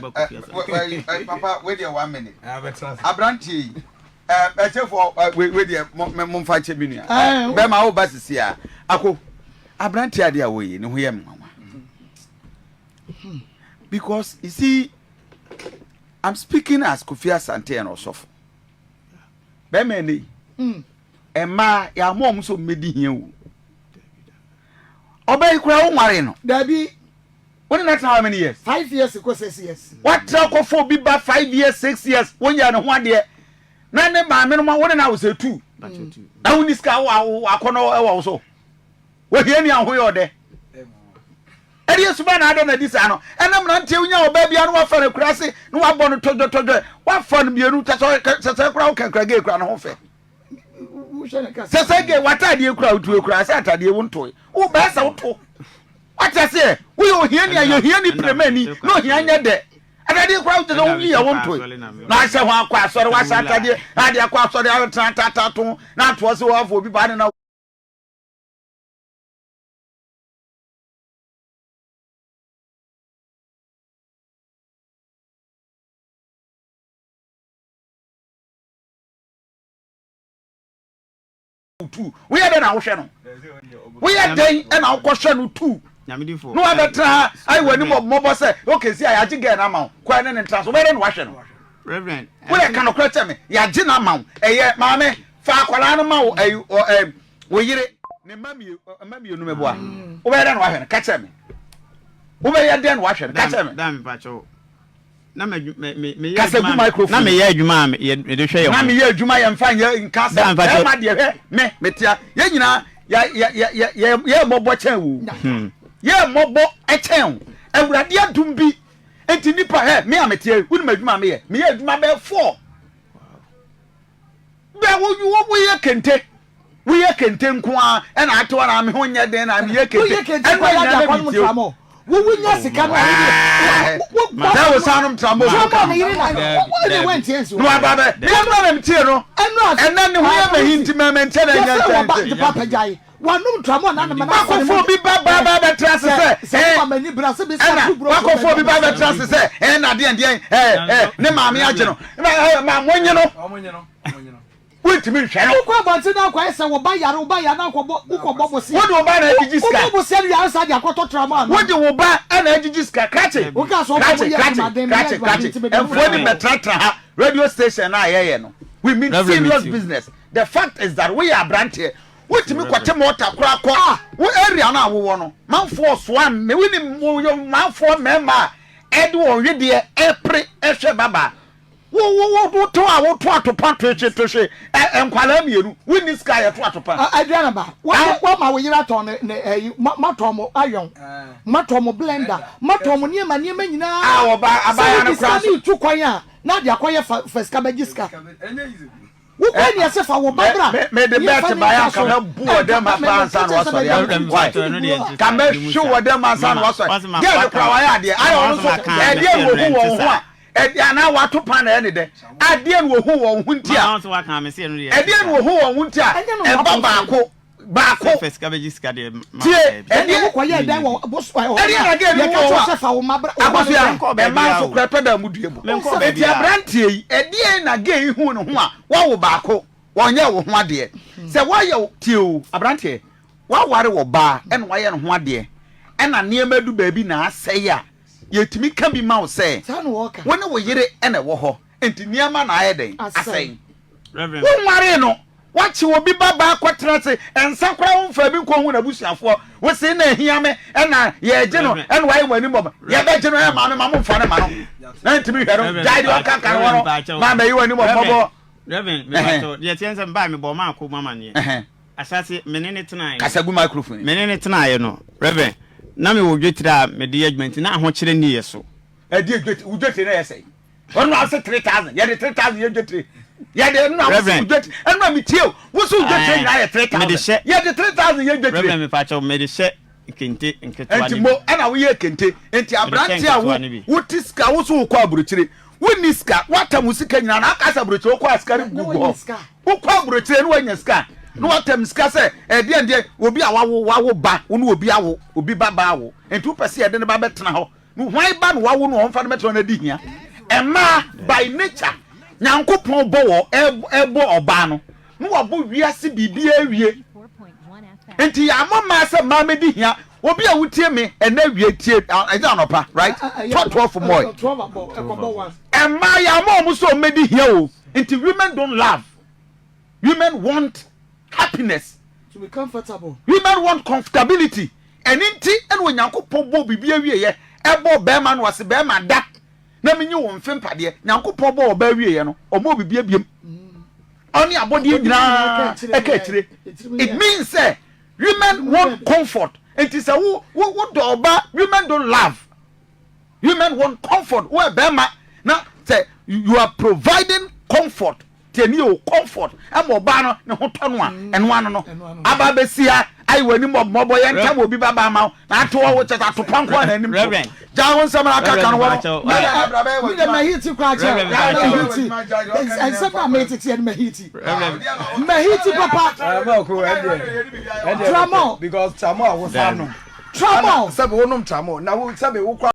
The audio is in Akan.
Papa, wei deɛ one minute. Aberanteɛ yi, ɛkyɛfoɔ wei deɛ momfa nkyɛ me nua. Bɛma wo ba sisi a, ako, aberanteɛ adeɛ a wɔyɛ ne ho yɛ me nwanwa. Because you see, I'm speaking as Kofi Asante and Osofo. Bɛma ɛnɛ yi, mmaa yɛama wɔn sɛ wɔmmɛdi hia o. Ɔbaa yi koraa wonwaree no. Dabi. Wo ne no atena how many years? 5 years kɔ 6 years. Watra kɔfa obi ba 5 years, 6 years, wonyɛ ne ho adeɛ. Na ne maame no ma wo ne no awo sɛ tu. Na wonni sika wo akɔnɔ ɛwɔ wo so. Wohia ni ahoyɛ ɔdɛ. Ɛdeɛ suba na adɛ na di saa no. Ɛna mmeranteɛ wonya ɔbaa bia no wafa no akura ase na wabɔ no tɔdwɔtɔdwɔ. Wafa no mmienu kyɛ sɛ sɛ kora wo kankura gee kura ne ho fɛ. Sɛ sɛ gee w'ataadeɛ kura wotue kura sɛ ataadeɛ wo ntoe. Wo bɛɛ sɛ woto. Wate aseɛ? Woyɛ ohiani a yɛ ohiani piremani na ohia nyɛ dɛ. Atadeɛ koraa wogyina wo yi a wontoe. Na ahyɛ ho akɔ asɔre wahyɛ atadeɛ na ade akɔ asɔre abɛtena atatato na atoɔ sɛ wɔafɔ obi baa ne na. Tu woyɛ dɛn na wohwɛ no? Woyɛ dɛn na wokɔhwɛ no tu na wabɛtena ha ayi w'anim mmɔbɔ sɛ okay si a yɛagye girl no ama wo kɔ ɛne ne ntena so, wobɛyɛ dɛn na wahwɛ no? Woyɛ ka nokorɛ kyɛ me, yɛagye no ama wo, ɛyɛ maame fa akwadaa no ma wo ɛyi ɛ wo yere ne mma mmienu mma mmienu mɛboa, wobɛyɛ dɛn na wahwɛ no? Ka kyerɛ me, wobɛyɛ dɛn na wahwɛ no? Ka kyerɛ me. Na meyɛ Kasa gu microphone. Na meyɛ adwuma a mede hwɛ yɛn ho. Na meyɛ adwuma yɛn fa nyɛ nka sɛ bɛrima deɛ hwɛ me metea yɛn nyinaa yɛ yɛ yɛ yɛ yɛ yɛ mmɔbɔ kyɛn wo yɛ mmɔbɔ kyɛn wo Awurade adum bi nti nipa hɛ me a metea yi wonim adwuma a meyɛ meyɛ adwuma bɛyɛ four. Bɛ wo wo woyɛ kente woyɛ kente nko ara ɛna ate hɔ na me ho nyɛ den na meyɛ kente woyɛ kente kɔ yɛ adi akɔnom tramɔ wo wo nya sika no a wo wo sɛ wo san nom tramɔ tramɔ ne yere na wo ne wo ntie nsi no aba bɛ ne yɛ na mtie no ɛnɛ ne ho yɛ mahi nti mɛmɛ nkyɛ na nyɛ nkyɛn nti papa gyae wanom tramɔ na ne mana wakɔfo obi ba ba ba bɛtra ase sɛ ɛna wakɔfo obi ba bɛtra ase sɛ ɛna deɛ deɛ ɛɛ ɛɛ ne maame agye no ɛɛ maa mo nye no wontumi nhwɛ no. Wokɔ abɔnten na akɔyɛ sɛ wo ba yare, wo ba yare na akɔbɔ wokɔbɔ bosea. Wode wo ba na agyigyi sika. Wobɔ bosea no wie ansa de akɔtɔ tramɔ anaa? Wode wo ba na agyigyi sika. Krakye, Wokaa sɛ ɔbɔ krakye, woyɛ krakye, adwumaden, meyɛ krakye, adwumaden krakye. nti mede me ho Mfoɔ ni bɛma wo. mmɛtenatena ha. Radio station no a yɛyɛ no, we mean Reverend serious Matthew. business. The fact is that woyɛ aberanteɛ, wotumi kɔte mɔta koraa kɔ Ah! wo area no a wowɔ no. Manfoɔ soa mme, wonim woyɛ manfoɔ mmarima a ɛde wɔn wedeɛ ɛpere ɛhwɛ babaa. Wo wo wo wo to a woto atopa tohwe tohwe ɛ nkwadaa mmienu wonni sika a yɛto atopa. Aduane ba wama wo yere atɔn ne ne ɛyi matɔn mo ayɔn matɔn mo blender matɔn mo nneɛma nneɛma nyinaa. A ɔba abaayewa no sɛ wode sika koraa so. ne tu kwan a na de akɔyɛ fa fa sika bɛgye sika. Wokɔ ne ɛsɛ fa wo ba bra. Me de bɛɛte baeɛ anka mɛbu wɔ dɛm ha paa ansa na wasɔre ama. Why? Ka mɛhwe wɔ dɛm ansa na wasɔre. Girl no koraa wayɛ adeɛ. Ayɛ ɔno nso ɛdeɛ na ohu wɔ wo ho a ɛdeɛ anaa wato pan na ɛyɛ ne dɛ. Adeɛ na ohu wɔ wo ho nti a ɛdeɛ na ohu wɔ wo ho nti a ɛba baako baako. Tie ɛdeɛ ɛdeɛ na girl no hu wɔ wo a Akosua mmaa nso koraa ɛtɔ da a wɔdua mu. Enti aberanteɛ yi ɛdeɛn na girl yi hu ne ho a wawo baako wɔnyɛ wo ho adeɛ sɛ woayɛ wo tie o aberanteɛ woaware wɔ baa ɛna wayɛ ne ho adeɛ ɛna nneɛma du baabi na asɛe a yɛtumi ka bi ma wo sɛ wo ne wo yere ɛna ɛwɔ hɔ nti nneɛma na ayɛ dɛn asɛe wonwaree no wakye obi ba baa kɔtena ase nsa koraa womfa bi nkɔhu n'abusuafoɔ wo se na ahia me ɛna yɛgye no ɛna wayɛ mo anim bɔbɔ yɛbɛgye no ɛ maame ma momfa no ma no na ntumi hwɛ no gyae deɛ ɔka ka no hɔ no ma mɛyi w'anim ɔmmɔbɔ. Reverend, mepakyɛw, deɛ ɛteɛ ne sɛ mebaa mebɔɔ maako mu amaneɛ. Ahyɛase, me ne no tenaeɛ no. Kasa gu microphone. Me ne no tenaeɛ no, Reverend, na mewɔ dwetire a mede yɛ adwuma nti na ahokyerɛ nni yɛ so. Ɛdeɛ dwetire, wo dwetire no yɛ sɛn? Ɔno na ɔse 3000, yɛde 3000 yɛ dwetire. Yɛde ɛno na wose wo dwetire, ɛno na metie o, wose wo dwetire nyinaa yɛ 3000, yɛde 3000 yɛ dwetire. Reverend, mepakyɛw, mede hyɛ kente nketewa no Nti bi. mo ɛna woyɛ kente, nti Mede hyɛ aberante a wo nketewa no bi. wote sika, wo so wokɔ aburokyire, wonni sika, woatam wo sika nyinaa na aka sɛ aburokyire wokɔ a sika no gugu hɔ. Wokɔ aburokyire na woanya sika, na woatam sika sɛ ɛdeɛn deɛ obi a wawo wawo ba, wo ne obi awo, obi ba ba awo, nti wopɛ sɛ yɛde ne ba bɛtena hɔ. Hwan ba na wawo no ɔmfa no mɛtena no adi hia? Mmaa by nature Nyankopɔn bɔ wɔ ɛbɔ ɔbaa no na wabɔ wiase biribiara awie. Nti yɛammɔ mmaa sɛ mmaa mɛdi hia. Obi a wotie me ɛnɛ awie tie ɛnyɛ anɔpa right? 12 mɔe. Mmaa yɛammɔ wɔn sɛ wɔn mɛdi hia o. Nti women don't love. Women want happiness. To be comfortable. Women want comfortability. Ɛno nti ɛna Onyankopɔn bɔɔ biribi awieɛ ɛbɔɔ bɛrima no ɔse bɛrima da na menyi wo mfe mpadeɛ. Nyankopɔn bɔɔ ɔbaa awieɛ no ɔmɔɔ biribi abiem. Ɔne abɔdeɛ nyinaa ɛka akyire. It means sɛ women want comfort. Nti sɛ wo wo wodɔ ɔbaa women don't love. Women want comfort. Wo bɛrima na sɛ you are providing comfort Tie nie o, comfort ɛma ɔbaa no ne ho tɔ no a, ɛno ano no, aba abɛsi ha, ayi w'ani mmɔbɔ yɛ ntam obi ba ba ama wo, na ato hɔ wo kyɛ sɛ atopa nko a n'anim to. Gyaa wo nsɛm na aka ka no hɔ no. Me de mahiti koraa kyɛ mahiti nsɛm na meteteɛ no mahiti mahiti papa tramol because tramol a wosa nom tramol sɛbi wonom tramol na wo sɛbi wokora.